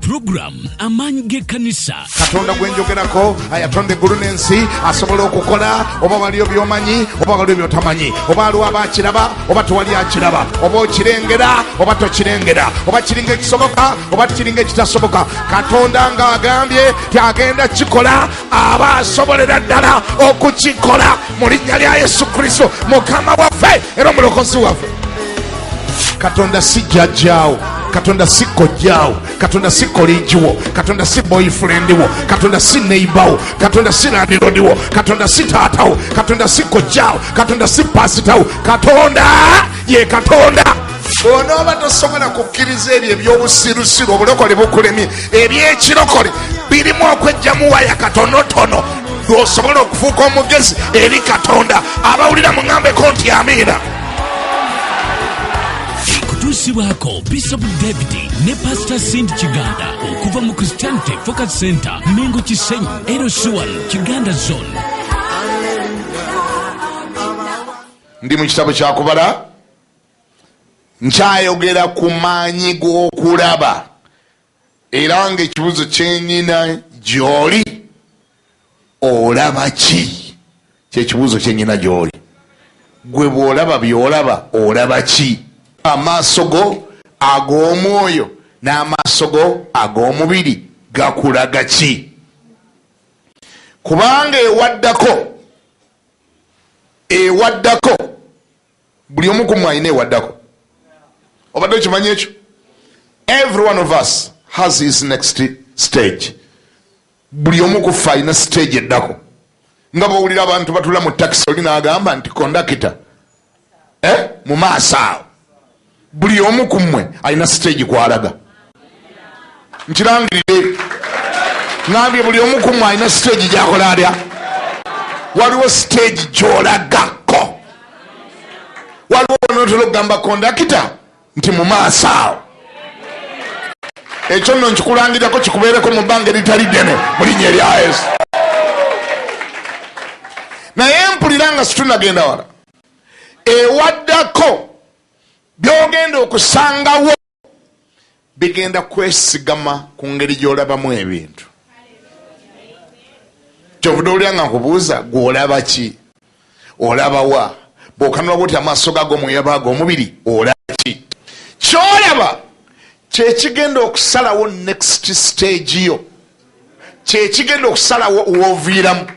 Puroguramu Amaanyi g'Ekkanisa. Katonda gwe njogerako ayatonda eggulu n'ensi asobola okukola, oba waliyo by'omanyi oba waliyo by'otamanyi, oba waliwo aba akiraba oba tewali akiraba, oba okirengera oba tokirengera, oba kiringa ekisoboka oba kiringa ekitasoboka. Katonda ng'agambye ti agenda kikola, aba asobolera ddala okukikola mu linnya lya Yesu Kristo Mukama waffe era Omulokozi waffe. Katonda si jjajjaawo, Katonda si kojjaawo, Katonda si koliigiwo, Katonda si boyfriend wo, Katonda si neighbor wo, Katonda si landlord wo, Katonda si taatawo, Katonda si kojjaawo, Katonda si pasitawo. Katonda ye Katonda. Bw'onooba tosobola kukkiriza ebyo eby'obusirusiru, obulokole bukulemye. Eby'ekirokole birimu okwejjamu waya katonotono lw'osobola okufuuka omugezi eri Katonda. Abawulira muŋambeko nti amiina. Kutuusibwako Bishop David ne Pastor Cindy Kiganda okuva mu Christianity Focus Center, Mengo Kisenyi, LC1 Kiganda Zone. Ndi mu kitabo kya Kubala, nkyayogera ku maanyi g'okulaba, era ng'ekibuuzo kyenyina gy'oli, olaba ki? Kyekibuuzo kyenyina gy'oli. Gwe bw'olaba by'olaba, olaba ki? Amaaso go ag'omwoyo n'amaaso go ag'omubiri gakulaga ki? Kubanga ewaddako buli omu ku mmwe alina ewaddako. Obadde okimanyi ekyo? Every one of us has his next stage. Buli omu ku ffe alina stage eddako. Nga bw'owulira abantu batula mu takisi, oli n'agamba nti kondakita, mu maaso awo. Buli omu ku mmwe alina stage kw'alaga. Nkirangirire, ngambye buli omu ku mmwe alina stage gy'akola atya. Waliwo stage gy'olagako. Waliwo onootera okugamba kondakita nti mu maaso awo. Ekyo nno nkikulangirako kikubeereko mu bbanga eritali ddene mu linnya erya Yesu. Naye mpulira nga situnagenda wala, ewaddako by'ogenda okusangawo bigenda kwesigama ku ngeri gy'olabamu ebintu. Kyovudde owulira nga nkubuuza, gw'olaba ki? Olaba wa? Bw'okanula bw'oti amaaso go ag'omwoyo aba ag'omubiri, olaba ki? Ky'olaba kyekigenda okusalawo next stage yo, kyekigenda okusalawo w'oviiramu.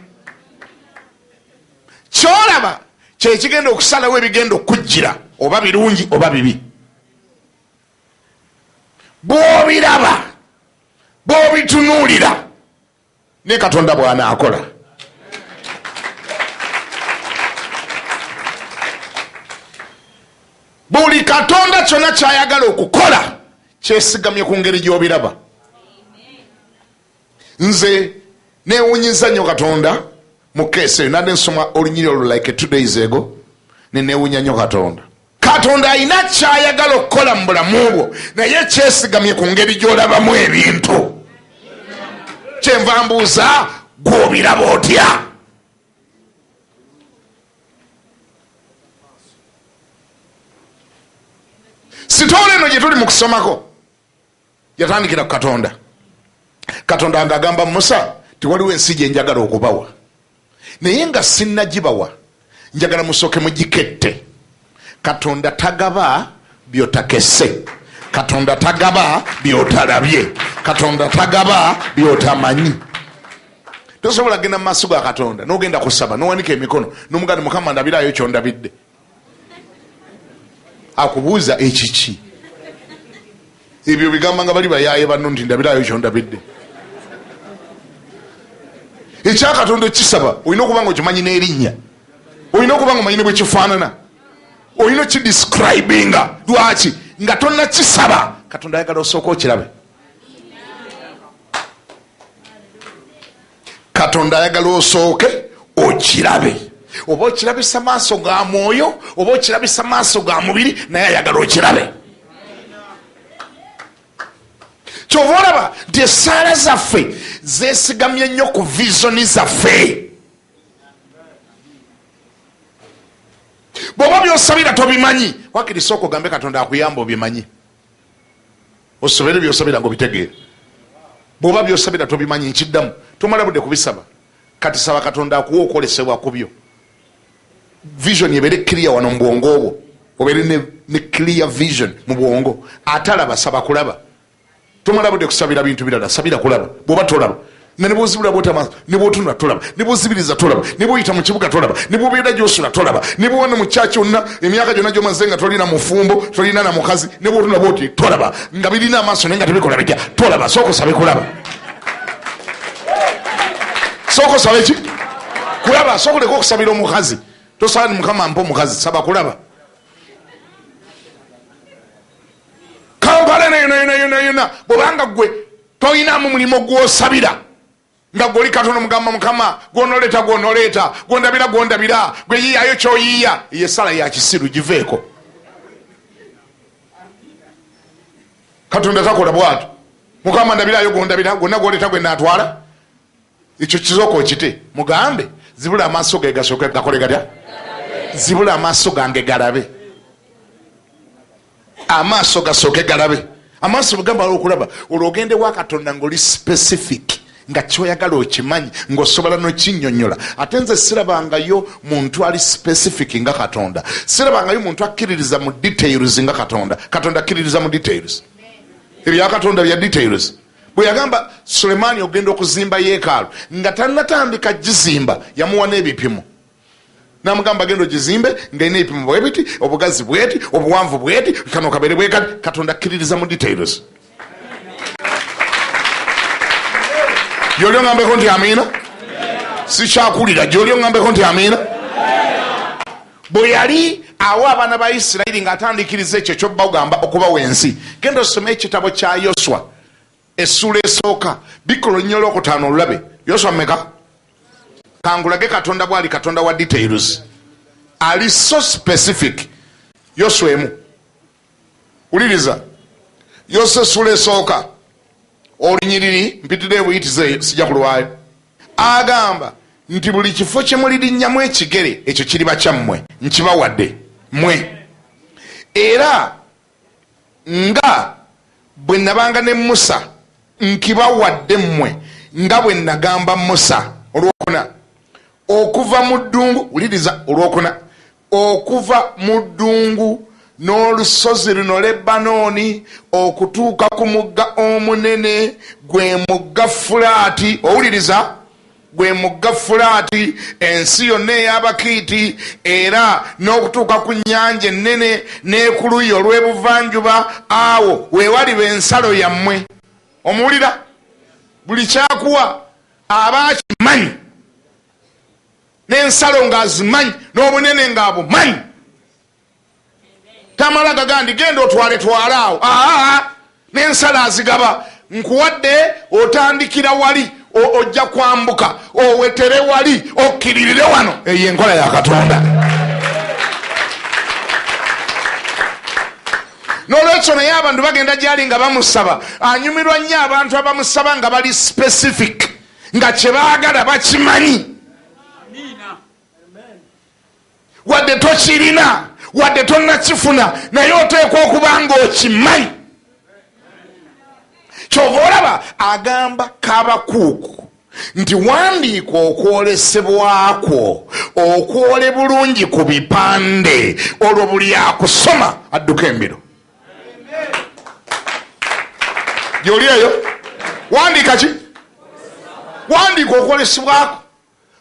Ky'olaba kyekigenda okusalawo ebigenda okujjira, oba birungi oba bibi. Bw'obiraba, bw'obitunuulira, ne Katonda bw'anaakola. Buli Katonda kyonna ky'ayagala okukola kyesigamye ku ngeri gy'obiraba. Nze neewunyiza nnyo Katonda mu keesi eyo. Nadde nsoma olunyiri olwo like 2 days ago, ne neewunya nnyo Katonda. Katonda alina ky'ayagala okukola mu bulamu bwo, naye kyesigamye ku ngeri gy'olabamu ebintu. Kyenva mbuuza, gw'obiraba otya? Sitoola eno gye tuli mu kusomako yatandikira ku Katonda. Katonda ng'agamba Musa nti waliwo ensi gye njagala okubawa, naye nga sinnagibawa njagala musooke mugikette. Katonda tagaba byotakesse, Katonda tagaba byotalabye, Katonda tagaba byotamanyi. Tosobola kugenda mu maaso ga Katonda n'ogenda kusaba n'owanika emikono n'omugamba Mukama ndabiraayo kyondabidde. Akubuuza ekiki? Ebyo bigamba nga bali bayaaye banno nti ndabiraayo kyondabidde. Ekya Katonda okisaba olina okuba nga okimanyi n'erinnya, olina okuba nga omanyi ne bwe kifaanana, olina okidescribinga. Lwaki nga tonnakisaba Katonda ayagala osooka okirabe? Katonda ayagala osooke okirabe, oba okirabisa maaso ga mwoyo oba okirabisa maaso ga mubiri, naye ayagala okirabe. Kyova olaba nti essaala zaffe zeesigamye nnyo ku vizoni zaffe. Bw'oba by'osabira tobimanyi, wakiri sooka ogambe Katonda akuyambe obimanyi, osobere by'osabira ng'obitegeera. Bw'oba by'osabira tobimanyi, nkiddamu, tomala budde kubisaba. Kati saba Katonda akuwe okwolesebwa ku byo. Vision ebeere clear wano mu bwongo bwo, obeere ne clear vision mu bwongo. Atalaba saba kulaba. Tomala budde kusabira bintu birala, sabira kulaba. Bw'oba tolaba, nga ne bw'ozibula bw'oti amaaso, ne bw'otunula tolaba, ne bw'ozibiriza tolaba, ne bw'oyita mu kibuga tolaba, ne bw'obeera gy'osula tolaba, ne bw'oba ne mu kyaki yonna, emyaka gyonna gy'omaze nga tolina mufumbo, tolina na mukazi, ne bw'otunula bw'oti tolaba, nga birina amaaso naye nga tebikola bitya, tolaba. Sooka osabe kulaba. Sooka osabe ki? Kulaba. Sooka oleke okusabira omukazi. Tosaba ni Mukama mpa omukazi, saba kulaba. Kampala eno yona yona yona yona, bwobanga gwe tolinamu mulimu gwosabira, nga gwoli katono mugamba Mukama gwonoleeta gwonoleeta, gwondabira gwondabira, gwe yiyayo kyoyiya, eyo esala ya kisiru, giveeko. Katonda takola bwatyo. Mukama ndabirayo gwondabira, gwonna gwoleeta gwe natwala. Ekyo kisooka okite, mugambe zibula amaaso ge gasooke gakole gatya? Zibula amaaso gange galabe. Amaaso gasooke galabe. Amaaso bwe gamala okulaba, olwo ogende wa Katonda ng'oli specific, nga kyoyagala okimanyi, ng'osobola n'okinnyonnyola. Ate nze sirabangayo muntu ali specific nga Katonda. Sirabangayo muntu akkiririza mu details nga Katonda. Katonda akkiririza mu details. Ebya Katonda bya details. Bwe yagamba Sulemaani okugenda okuzimba yeekaalu, nga tannatandika gizimba, yamuwa n'ebipimo. N'amugamba genda ogizimbe ng'erina ebipimo bwe biti, obugazi bweti, obuwanvu bweti, kano kabeere bwe kati. Katonda akkiririza mu details. Gy'oli oŋŋambeko nti amiina? Sikyakulira. Gy'oli oŋŋambeko nti amiina? Bwe yali awa abaana ba Isirayiri ng'atandikiriza ekyo eky'obagamba okubawa ensi, genda osome ekitabo kya Yoswa essuula esooka, bikkula olunyiriri olwokutaano olulabe. Yoswa mmeka? Kangulage Katonda bw'ali Katonda wa details, ali so specific. Yoswa emu, wuliriza, Yoswa essuula esooka olunyiriri, mpitire ebuyitize eyo, sijja kulwayo. Agamba nti buli kifo kye mulirinnyamu ekigere ekyo kiriba kyammwe, nkibawadde mmwe. Era nga bwe nabanga ne Musa, nkibawadde mmwe, nga bwe nagamba Musa. Olwokuna, okuva mu ddungu, wuliriza, olwokuna, okuva mu ddungu n'olusozi luno Lebanooni okutuuka ku mugga omunene, gwe mugga Fulaati. Owuliriza? Gwe mugga Fulaati, ensi yonna ey'Abakiiti, era n'okutuuka ku nnyanja ennene, ne ku luuyi olw'ebuvanjuba, awo we waliba ensalo yammwe. Omuwulira? Buli kyakuwa aba akimanyi, n'ensalo ng'azimanyi, n'obunene ng'abumanyi. Tamala gagandi genda otwale twale awo, aa, n'ensalo azigaba. Nkuwadde, otandikira wali, ojja kwambuka owetere wali, okkiririre wano. Eyo enkola ya Katonda. N'olwekyo naye abantu bagenda gyali nga bamusaba, anyumirwa nnyo abantu abamusaba nga bali specific, nga kye baagala bakimanyi. Wadde tokirina, wadde tonnakifuna, naye oteekwa okuba ng'okimanyi. Kyova olaba agamba Kabakuuku nti wandiika okwolesebwa kwo, okwole bulungi ku bipande, olwo buli akusoma adduka embiro. Gyoli eyo wandiika ki? Wandiika okwolesebwa kwo.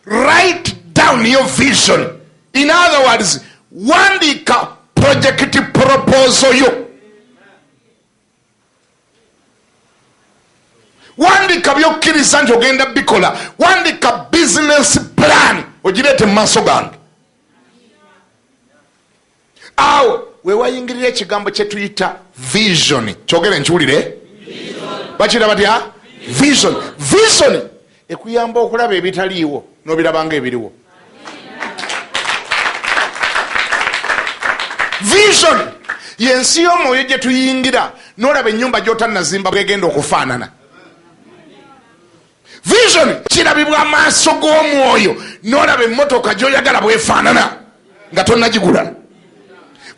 Write down your vision. In other words, wandiika project proposal yo. Wandika byokkiriza nti ogenda bikola. Wandika business plan ogireete mu maaso gange. Awo we wayingirira ekigambo kye tuyita vision. Kyogere nkiwulire. Bakira batya? Vision. Vision ekuyamba okulaba ebitaliiwo n'obiraba nga ebiriwo. Vision y'ensi y'omwoyo gye tuyingira n'olaba ennyumba gy'otannazimba bw'egenda okufaanana. Vision kirabibwa amaaso g'omwoyo n'olaba emmotoka gy'oyagala bw'efaanana nga tonnagigula.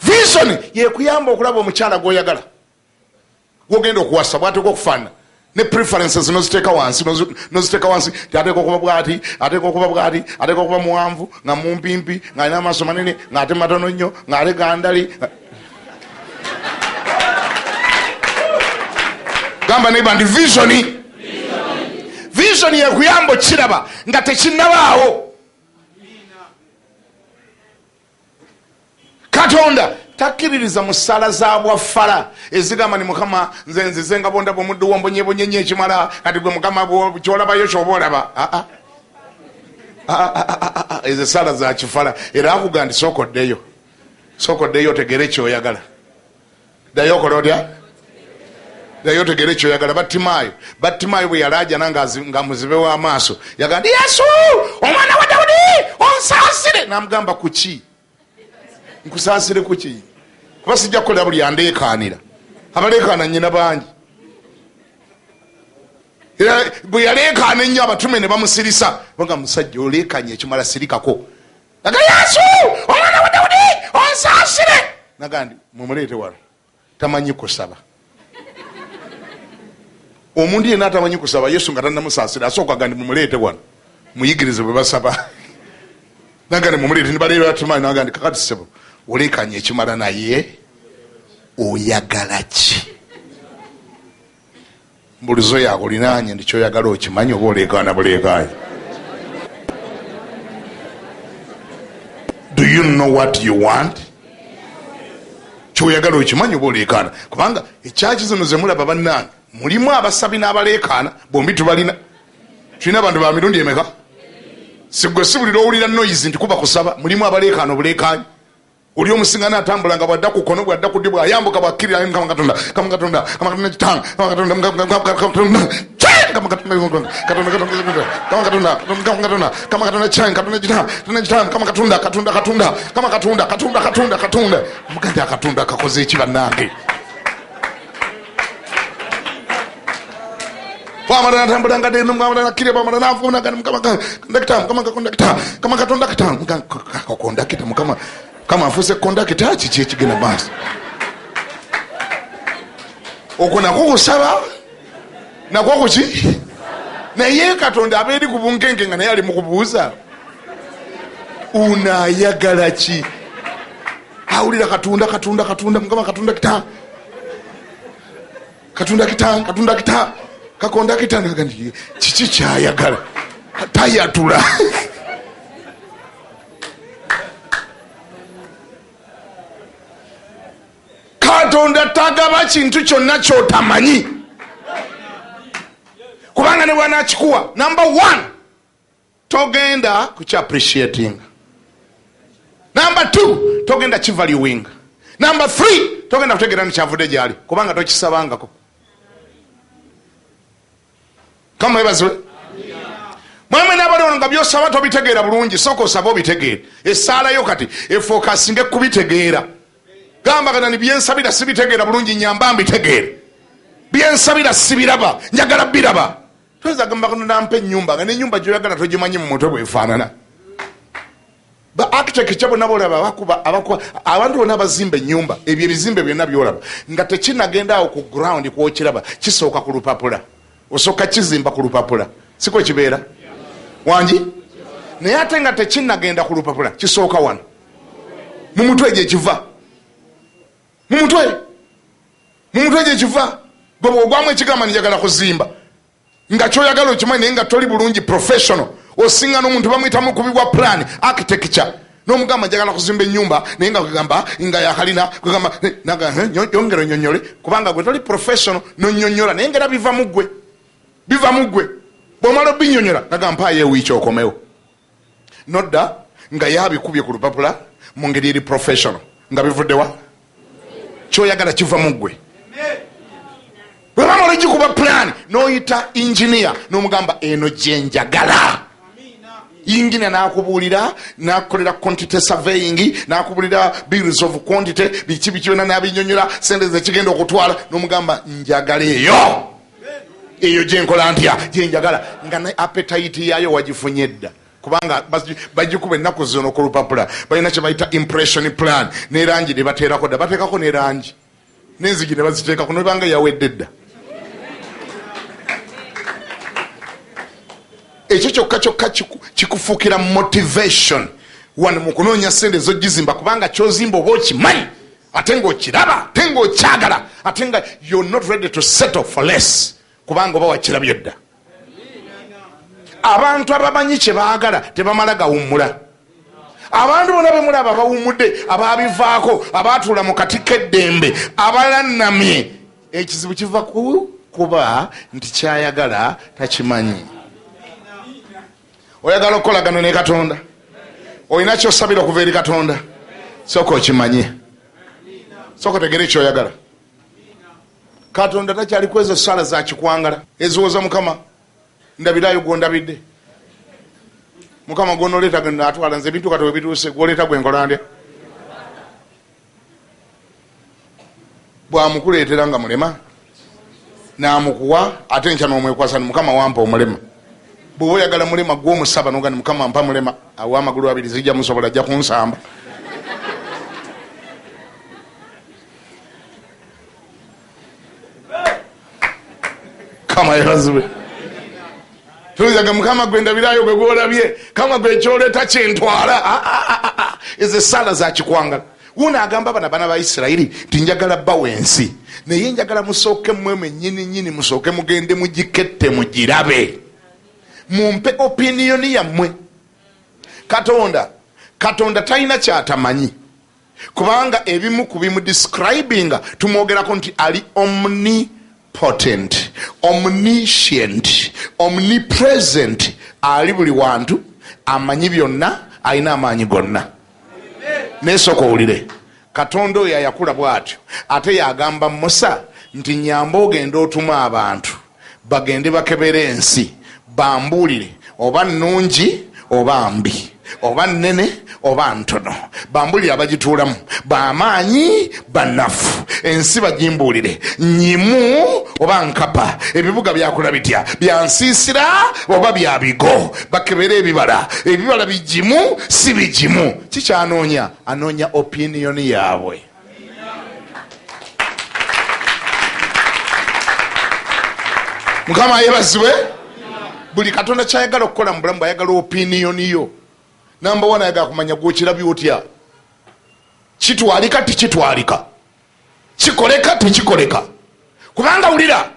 Vision yekuyamba okulaba omukyala gw'oyagala gw'ogenda okuwasa bw'ateekwa okufaanana. Ne preferences noziteeka wansi, noziteeka wansi. Ateeka okuba bwati, ateeka okuba bwati, ateeka okuba muwanvu, nga mumpimpi, ng'alina amaaso manene, ng'ate matono nnyo, ng'ate gandali. Gamba neighbor nti vision. Vision yekuyamba okiraba nga tekinnabaawo. Katonda takkiririza mu ssaala za bwaffala ezigamba ni Mukama nze nzize nga bondaba omuddu wo mbonyebonye nnyo ekimala, kati gwe Mukama kyolabayo kyoba olaba. Ezo ssaala za kifala. Era akuga nti sooka oddeyo, sooka oddeyo otegere kyoyagala. Ddayo okola otya? Ddayo otegere kyoyagala. Battimaayo bwe yalaajana nga muzibe w'amaaso, yagamba nti Yesu omwana wa Dawudi onsaasire. N'amugamba kuki? Nkusaasire kuki? Kuba sijja kukolera buli andeekaanira. Abaleekaana nnyina bangi. Era bwe yaleekaana ennyo abatume ne bamusirisa, baga musajja oleekanye ekimala sirikako. Aga Yesu omwana wa Dawudi onsaasire. Naga nti mumuleete wano, tamanyi kusaba. Omuntu yenna atamanyi kusaba Yesu nga tannamusaasira asooka aga nti mumuleete wano muyigirize bwe basaba. Naga nti mumuleete, nibaleera atumanyi. Naga nti kakati ssebo oleekanye ekimala naye oyagala ki? Mbulizo yakulinaanye nti kyoyagala okimanyi oba oleekaana buleekaanyi. Do you know what you want? Kyoyagala okimanyi oba oleekaana? Kubanga ekyaki zino ze mulaba bannange mulimu abasabi n'abaleekaana, bombi tubalina. Tulina abantu ba mirundi emeka? Sigwe si buli lw'owulira noise nti kuba kusaba. Mulimu abaleekaana obuleekaanyi. Oli omusingana atambula nga bw'adda ku kkono, bw'adda ku ddyo, bw'ayambuka, bw'akkirira, Mukama Katonda, Mukama Katonda, Mukama Katonda kitange, Mukama Katonda, Mukama Katonda, Mukama Katonda, Katonda, Katonda, Mukama Katonda, Mukama Katonda, Mukama Katonda kitange, Katonda kitange, Katonda kitange, Mukama Katonda, Katonda, Katonda, Mukama Katonda, Katonda, Katonda, Katonda. Muganda Katonda kakoze eki bannange? Bwamala natambula nga deno, bwamala nakkirira, bwamala navuuna, gandi Mukama kondakita, Mukama kondakita, Mukama Katonda, Mukama kondakita, Mukama kama afuuse kondakita, kiki ekigenda maaso? Okwo nakwo kusaba, nakwo kuki? Naye Katonda aba eri ku bunkenke nga naye ali mu kubuuza unaayagala ki? Awulira Katonda, Katonda, Katonda, Mukama Katonda kita, Katonda kita, Katonda kita, Kakonda kita. Naga nti kiki kyayagala? Tayatula. Katonda tagaba kintu kyonna kyotamanyi, kubanga ne bw'anaakikuwa, number one, togenda kuki appreciating. Number two, togenda kivaluing. Number three, togenda kutegeera nti kyavudde gyali, kubanga tokisabangako. Kama webazibwe. Mwemwe n'abali wano nga byosaba tobitegeera bulungi, sooka osaba obitegeere. Essaalayo kati efokasinge kubitegeera. Gamba kana ni byensabira sibitegeera bulungi, nyamba mbitegeere. Byensabira sibiraba, njagala biraba. Toyinza gamba kano nampa ennyumba nga n'ennyumba gy'oyagala togimanyi mu mutwe bw'efaanana. Ba architecture bonna bolaba abakuba, abakuba, abantu bonna abazimba ennyumba, ebyo ebizimbe byonna by'olaba nga tekinagenda awo ku ground kw'okiraba, kisooka ku lupapula. Osooka kizimba ku lupapula, siko kibeera wangi, naye ate nga tekinagenda ku lupapula kisooka wano mu mutwe gye kiva, mu mutwe, mu mutwe gye kiva. Gwe bw'ogwamu ekigamba njagala kuzimba, nga kyoyagala okimanyi naye nga toli bulungi professional, osinga n'omuntu bamuyita mukubi wa plan architecture, n'omugamba njagala kuzimba ennyumba naye nga kwegamba nga yakalina, kwegamba naga, yongera onyonyole, kubanga gwe toli professional n'onyonyola, naye ngera biva mu ggwe, biva mu ggwe. Bw'omala obinyonyola naga mpaayo ewiiki okomewo, nodda nga yabikubye ku lupapula mu ngeri eri professional, nga bivuddewa? Kyoyagala kiva mu ggwe. Bwe bamala ogikuba plan, n'oyita engineer n'omugamba eno gye njagala. Engineer n'akubuulira, n'akukolera quantity surveying, n'akubuulira bills of quantity, biki biki byonna n'abinyonyola, sente ze kigenda okutwala, n'omugamba njagala eyo, eyo gye nkola ntya, gye njagala, nga ne appetite yaayo wagifunye dda. Kubanga bagikuba ennaku zino ku lupapula, balina kye bayita impression plan, n'erangi ne bateerako dda, bateekako n'erangi n'enzigi ne baziteekako, nebanga yawedde dda. Ekyo kyokka kyokka kikufuukira motivation wano mu kunoonya sente ezogizimba, kubanga kyozimba oba okimanyi, ate ngaokiraba, ate ngaokyagala, ate nga you're not ready to settle for less, kubanga oba wakirabye dda. Abantu abamanyi kye baagala tebamala gawummula. Abantu bonna bemulaba bawummudde, ababivaako, abaatuula mu kati k'eddembe, abalannamye, ekizibu kiva ku kuba nti kyayagala takimanyi. Oyagala okukolagana ne Katonda, olina kyosabira okuva eri Katonda, sooka okimanye, sooka otegere kyoyagala. Katonda takyali kwezo sala za kikwangala eziwoza Mukama ndabirayo gwondabidde, Mukama gwonoleeta gwe natwala nze ebintu kati webituuse gwoleeta gwe nkola ndya. Bwamukuleetera nga mulema namukuwa, ate enkya nomwekwasa ni Mukama wampa omulema. Bwoba oyagala mulema gwomusaba noga ni Mukama mpa mulema, awo amagulu abiri zijja musobola, ajja kunsamba. Kama yebazibwe. Tulizaga Mukama gwe ndabirayo gwe gwolabye, kama gwe kyoleta kyentwala. Ezo esaala za kikwangala. Wuno agamba bana bana ba Isirayiri nti njagala bawa ensi, naye njagala musooke mmwe mwennyini nnyini, musooke mugende mugikette mugirabe, mumpe opiniyoni yammwe. Katonda talina kyatamanyi, kubanga ebimu ku bimudescribinga tumwogerako nti ali omnipotent, omniscient, omnipresent, ali buli wantu, amanyi byonna, alina amaanyi gonna. Naye sooka owulire, Katonda oyo ayakula bw'atyo ate yagamba Musa nti nyamba ogende otume abantu bagende bakebere ensi bambuulire oba nnungi oba mbi, oba nnene oba ntono, bambuulire abagituulamu bamaanyi banafu, ensi bagimbuulire nyimu oba nkapa, ebibuga byakula bitya, byansiisira oba bya bigo, bakebere ebibala, ebibala bigimu si bigimu. Kikyanoonya anoonya opiniyoni yaabwe. Mukama yebazibwe. Buli Katonda kyayagala okukola mu bulamu ayagala opiniyoni yo. Namba 1 ayagala kumanya gwokirabye otya, kitwalika tikitwalika, kikoleka tikikoleka. Kubanga wulira,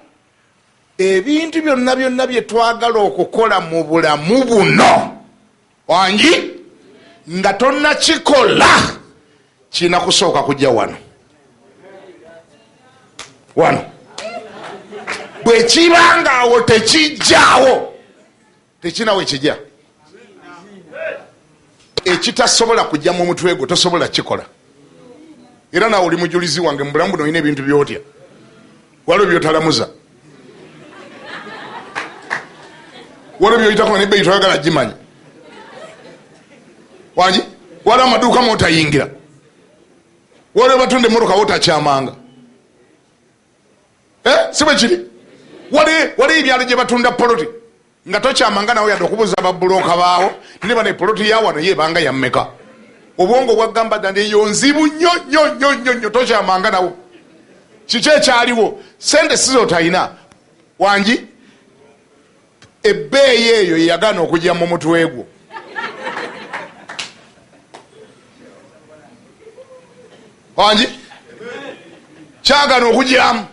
ebintu byonna byonna bye twagala okukola mu bulamu buno wangi nga tonnakikola kirina kusooka kujja wano wano. Bwe kibanga awo tekijjaawo, tekirina we kijja. Ekitasobola kujja mu mutwe gwo tosobola kikola. Era naawe oli mujulizi wange mu bulamu buno, olina ebintu byotya, waliwo byotalamuza, waliwo byoyitako nebbeeyi toyagala gimanya wangi, waliwo amaduuka mwotayingira, waliwo batunda emmotoka wotakyamanga. Si bwe kiri? Waliwo ebyalo gye batunda poloti nga tokyamanga nawe yadde okubuuza babuloka baawo ne bano epoloti ya wano ye ebanga ya mmeka. Obwongo bwagamba dda nti eyo nzibu nnyo nnyo nnyo nnyo nnyo, tokyamanga nawo. Kiki ekyaliwo? Sente si zotalina wangi, ebbeeyi eyo yeyagaana okujja mu mutwe gwo. Wangi kyagaana okugyamu.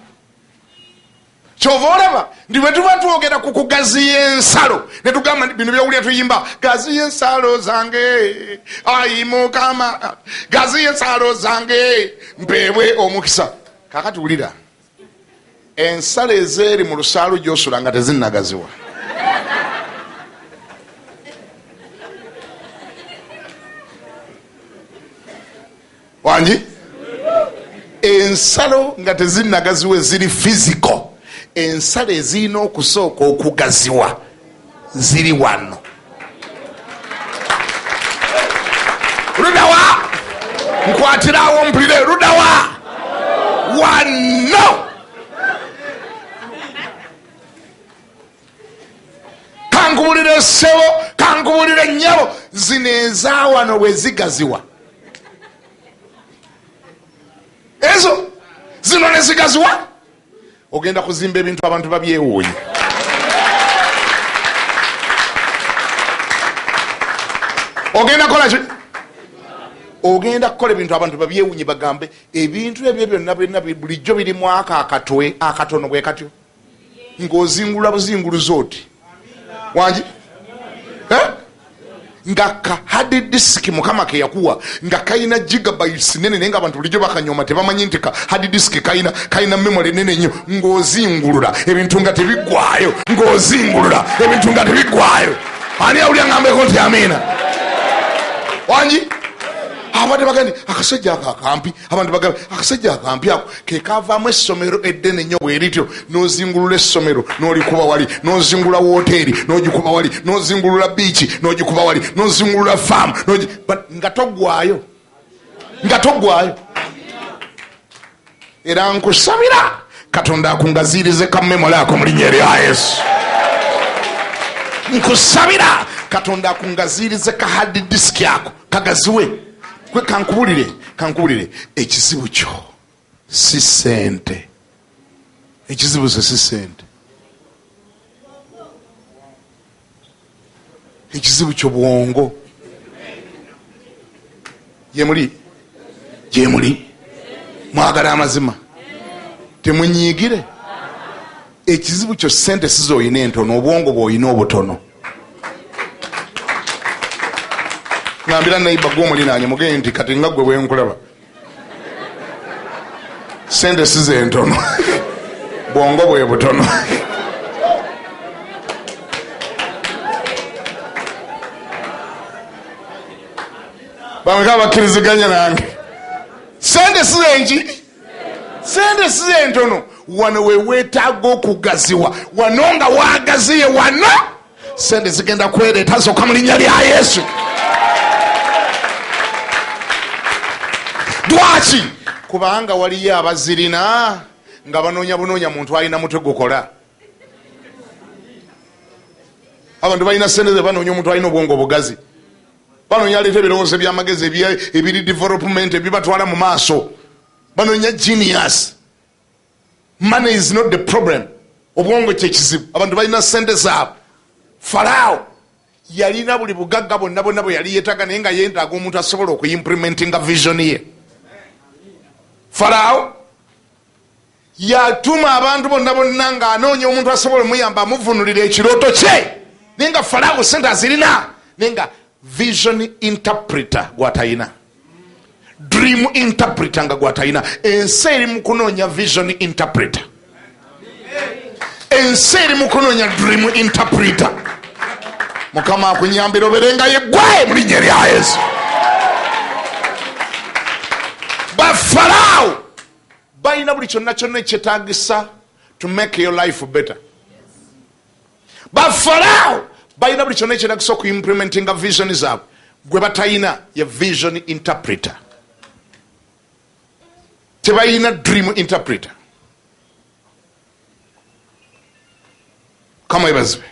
Kyova olaba nti bwe tuba twogera ku kugaziya ensalo ne tugamba nti bino byowulira tuyimba gaziya ensalo zange ayi Mukama, gaziya ensalo zange mpeebwe omukisa. Kaakati wulira, ensalo ezeeri mu lusaalu gy'osula nga tezinnagaziwa. Wangi ensalo nga tezinnagaziwa eziri physical, ensalo ezirina okusooka okugaziwa ziri wano. Ludawa nkwatirawo mpulire, ludawa wano. Kankubulire ssebo, kankubulire nnyabo, zino ezawano bwe zigaziwa, ezo zino ne zigaziwa, ogenda kuzimba ebintu abantu babyewuunya. Ogenda kukola ki? Ogenda kukola ebintu abantu babyewunye, bagambe ebintu ebyo byonna byonna bulijjo birimu ako akatwe akatono bwe katyo, ng'ozingulula buzinguluzi oti wangi, nga ka hard disk Mukama ke yakuwa nga kalina gigabytes nene, naye nga abantu bulijjo bakanyoma, tebamanyi nti ka hard disk kalina memory nene nnyo. Ng'ozingulula ebintu nga tebiggwayo, ng'ozingulula ebintu nga tebiggwayo. Ani awulira? Ngambeko nti amiina. Wangi? Abadde bagamba nti akasajja ako akampi, abantu bagambe akasajja akampi ako kekavaamu essomero eddene nnyo bwe lityo. N'ozingulula essomero n'olikuba wali, n'ozingulula woteeri n'ogikuba wali, n'ozingulula biiki n'ogikuba wali, n'ozingulula faamu, nga toggwayo, nga toggwayo. Era nkusabira Katonda akungaziirize ka memory ako mu linnya erya Yesu. Nkusabira Katonda akungaziirize ka hard disk ako kagaziwe. Kwe kankubulire, kankubulire, ekizibu kyo si sente, ekizibu kyo si sente, ekizibu kyo bwongo. Gyemuli, gyemuli, mwagala amazima, temunyiigire. Ekizibu kyo sente sizoyina entono, obwongo bwoyina obutono. Ngambira neighbour gwomulinanye, mugende nti kati nga gwe bwenkulaba, sente size entono, bwongo bwe butono. Bameka bakkiriziganya nange? Sente sizenki? Sente size entono. Wano weweetaaga okugaziwa, wano nga wagaziye wano, sente zigenda kwereeta zokka mu linnya lya Yesu. Lwaki? Kubanga waliyo abazirina nga banoonya bunoonya muntu alina mutwe gukola. Abantu balina sente ze banoonya omuntu alina obwongo obugazi, banoonya aleeta ebirowoozo ebyamagezi ebiri development, ebibatwala mu maaso. Banoonya genius. Money is not the problem, obwongo kyekizibu. Abantu balina sente zaabwe. Faraawo yalina buli bugagga bwonna bwonna bwe yali yeetaaga, naye nga yeetaaga omuntu asobola okuimplementinga vision ye. Faraawo yatuma abantu bonna bonna ng'anoonya omuntu asobola omuyamba amuvunulira ekirooto kye, naye nga Faraawo sente azirina, naye nga vision interpreter gwatayina, dream interpreter nga gwatayina. Ensi eri mu kunoonya vision interpreter, ensi eri mu kunoonya dream interpreter. Mukama akunyambira oberenga yeggwe mu linnya erya Yesu. Bafaraawo balina buli kyonna kyonna ekyetagisa to make your life better. Bafaraawo balina buli kyonna ekyetagisa okuimplementinga vision zaabwe. Gwe batayina ye vision interpreter, tebalina dream interpreter. Kama ebazibwe.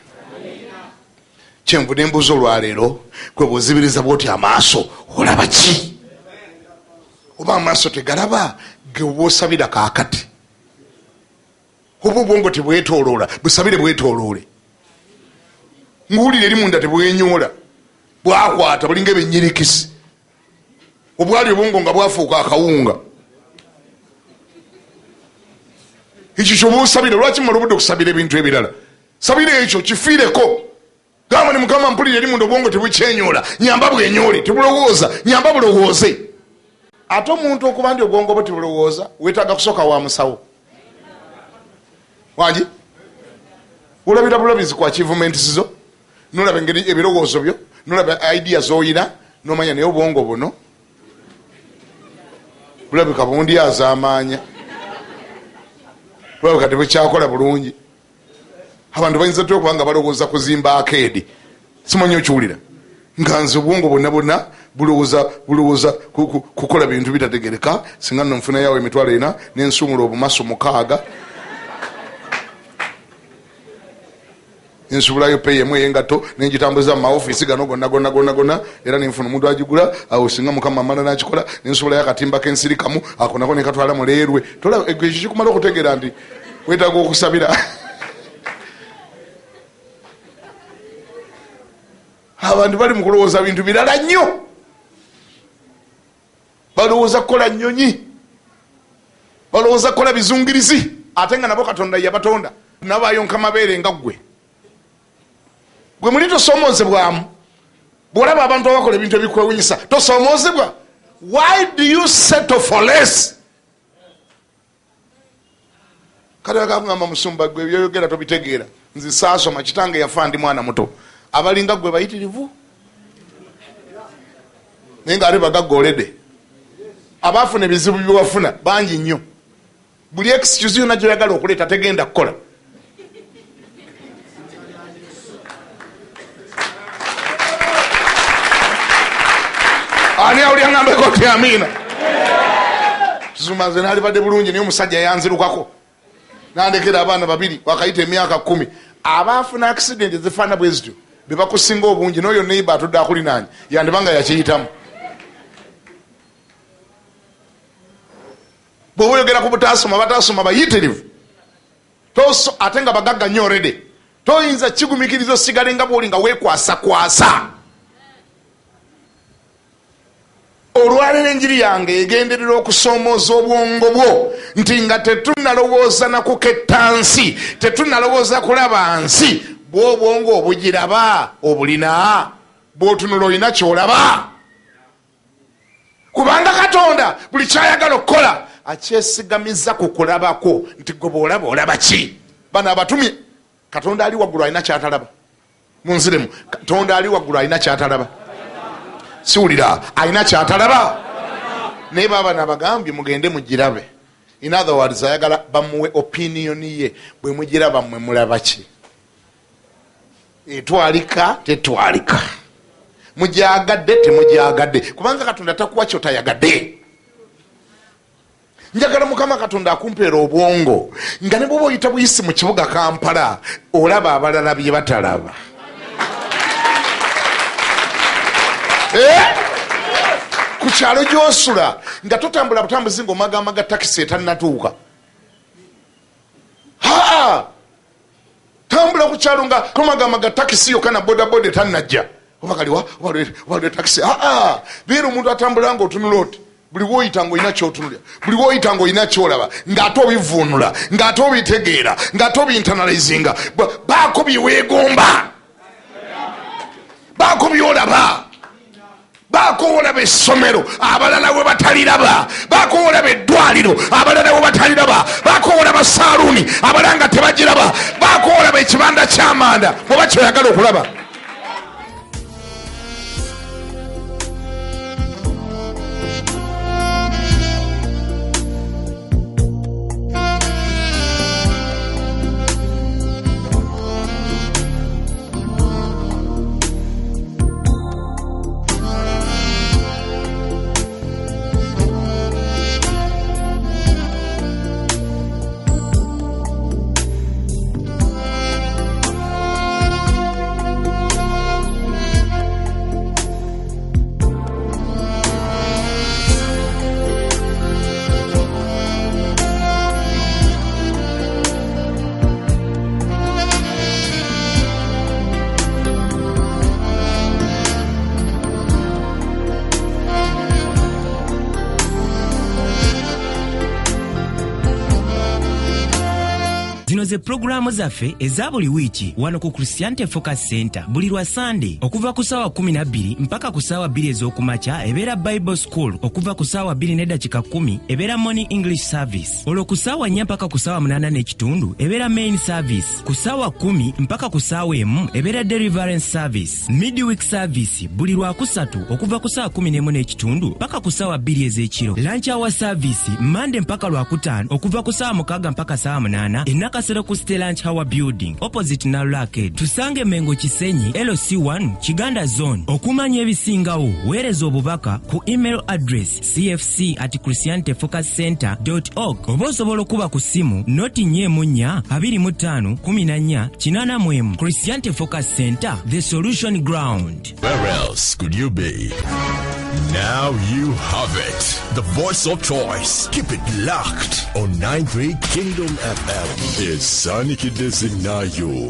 Kyenvu nembuuza olwaleero, gwe bwozibiriza bwoti amaaso olaba ki? Oba amaaso tegalaba, ge oba osabira kaakati? Oba obwongo tebwetoloola, busabire bwetoloole. Nguwulira eri munda tebwenyoola, bwakwata bulinga ebinyirikisi, obwali obwongo nga bwafuuka akawunga. Ekyo kyoba osabira. Lwaki mala obudde okusabira ebintu ebirala? Sabira ekyo kifiireko. Gamba ni Mukama, mpulira eri munda obwongo tebukyenyoola, nyamba bwenyoole, tebulowooza, nyamba bulowooze. Ate omuntu okuba nti obwongo bwe tebulowooza, wetaaga kusooka wa musawo wangi. Olabira bulabizi ku achievements zo, nolaba engeri ebirowoozo byo, nolaba idea zoyina, nomanya naye obwongo buno bulabika bundi azaamaanya, bulabika tebukyakola bulungi. Abantu bayinza ty okuba nga balowooza kuzimba arcade, simanyi okiwulira, nga nze obwongo bwonna bwonna bulowooza kukola bintu bitategereka. Singa nno nfunayawo 40,000 nensumula obumaso 6, nsubulayo peyi emu ey'engatto nengitambuza mu maofiisi gano gonna gonna gonna gonna, era nenfuna omuntu agigula awo. Singa Mukama amala nakikola, nensubulayo akatimba k'ensiri kamu ako nako nekatwala muleerwe. Ekyo kikumala okutegeera nti wetaaga okusabira. Abantu bali mu kulowooza bintu birala nnyo, balowooza kukola nnyonyi, balowooza kukola bizungirizi, ate nga nabo Katonda yabatonda, nabo bayonka mabeere nga ggwe. Gwe muli tosoomoozebwamu. Bw'olaba abantu abakola ebintu ebikwewunyisa tosoomoozebwa. Why do you settle for less? Kati akagamba musumba gwe byoyogera tobitegeera, nze saasoma, kitange yafa ndi mwana muto. Abalinga gwe bayitirivu naye nga ate bagagga olede. Abaafuna ebizibu byewafuna bangi nnyo. Buli excuse yonna gyoyagala okuleeta tegenda kukola. Ani awulira ngambeko nti amiina? Zuma nze naalibadde bulungi naye omusajja yanzirukako nandekera abaana babiri wakayita emyaka 10. Abaafuna accident ezifaana bwe zityo be bakusinga obungi, n'oyo neighbor atudde akulinaanye yandibanga yakiyitamu. Bw'oba oyogera ku butaasoma, bataasoma bayitirivu, ate nga bagagga nnyo already. Toyinza kigumikiriza osigale nga bw'oli nga weekwasakwasa. Olwaleero enjiri yange egenderera okusoomooza obwongo bwo nti nga tetunnalowooza na kuketta nsi, tetunnalowooza kulaba nsi, bw'obwongo obugiraba obulina, bw'otunula olina ky'olaba. Kubanga Katonda buli ky'ayagala okukola akyesigamiza ku kulabako nti gwe bw'olaba olaba ki. Bano abatumye Katonda ali waggulu alina ky'atalaba. Munziremu, Katonda ali waggulu alina ky'atalaba. Siwulira, alina ky'atalaba. Naye baaba nabagambye mugende mugirabe. In other words, ayagala bamuwe opinion ye. Bwe mugiraba mmwe mulaba ki? Etwalika tetwalika, mugyagadde temugyagadde, kubanga Katonda takuwa kyotayagadde. Njagala Mukama Katonda akumpeera obwongo nga ne bw'oba oyita buyisi mu kibuga Kampala olaba abalala bye batalaba. Ku kyalo gy'osula nga totambula butambuzi ng'omagamaga takisi etannatuuka. Haa, tambula ku kyalo nga tomagamaga takisi yokka na bodaboda etannajja. Oba kaliwa, oba lwe takisi. Haa, beera omuntu atambula ng'otunula oti. Buli w'oyita ng'olina ky'otunulira, buli w'oyita ng'olina ky'olaba, ng'ate obivuunula, ng'ate obitegeera, ng'ate obiinternalizinga. Baako bye weegomba, baako by'olaba, baako w'olaba essomero abalala we bataliraba, baako w'olaba eddwaliro abalala we bataliraba, baako w'olaba saaluuni abalala nga tebagiraba, baako w'olaba ekibanda ky'amanda bw'oba kyoyagala okulaba. Zino ze pulogulaamu zaffe eza buli wiiki wano ku Christianity Focus Center buli lwa Sande okuva ku ssaawa 12 mpaka ku ssaawa 2 ez'okumakya ebeera Bible School, okuva ku ssaawa 2:10 ebeera Morning English Service, olwo ku ssaawa 4 mpaka ku ssaawa 8:15 ebeera Main Service, ku ssaawa 10 mpaka ku ssaawa 1 ebeera Deliverance Service, Midweek Service buli lwakusatu okuva ku ssaawa 11:15 mpaka ku ssaawa 2 ez'ekiro, Lunch Hour Service Monday mpaka lwakutaano okuva ku ssaawa 6 mpaka ssaawa 8 e Nakasero ku Stella Lunch Hour Building opposite Nalula Arcade. Tusange Mengo Kisenyi LC1 Kiganda Zone. Okumanya ebisingawo weereza obubaka ku email address cfc@christianityfocuscenter.org oba osobola okuba ku ssimu noti 4 4 25 14 81. Christianity Focus Center, the solution ground. Where else could you be? Now you have it. The voice of choice. Keep it locked on 93 Kingdom FM. Esanikidde zinaayo.